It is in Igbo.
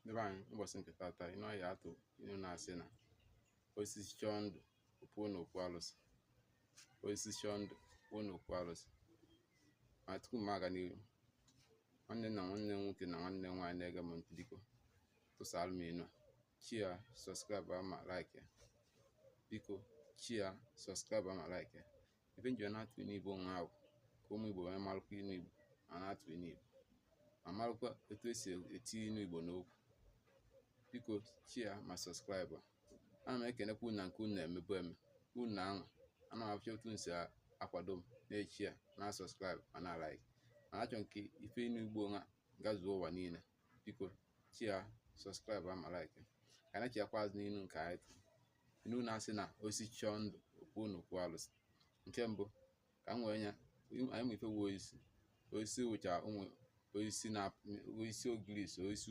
Ndị be anyị, ụbọchị nke tata, inu anyị atụ inu na-asị na osisi chọọ ndụ, o puo n'okwu alụsị. Osisi chọọ ndụ, puo n'okwu alụsị. Ma tupu m aga n'ihu, nwanne na nwanne m nwoke na nwanne m nwaanyị na-ege m ntị, biko tụsara m inu a, share, subscribe ma like ya. Biko share, subscribe ma like ya. Ife m ji na-atụ inu Igbo nwa ahụ ka ụmụ Igbo wee marụkwa inu Igbo ma na-atụ inu Igbo, ma marụkwa etu esi eti inu Igbo n'okwu. Biko share ma subscribe. Ana m ekenekwa unu na nke unu na-emebu eme unu na anwa. Ana m afịa otu m si akwado m na-echi ya na subscribe ma na like, mana achọ nke ife inu Igbo nwa gazuo ụwa niile. Biko share, subscribe ma like. Ka anyị na-echeghakwa azụ n'inu nke anyị tụrụ, inu na-asị na osisi chọọ ndụ, o puo n'okwu alụsị. Nke mbụ ka m wee nya anyị ma ife wu osisi. Osisi wụcha ụmụ osisi na osisi ogirisi, osisi.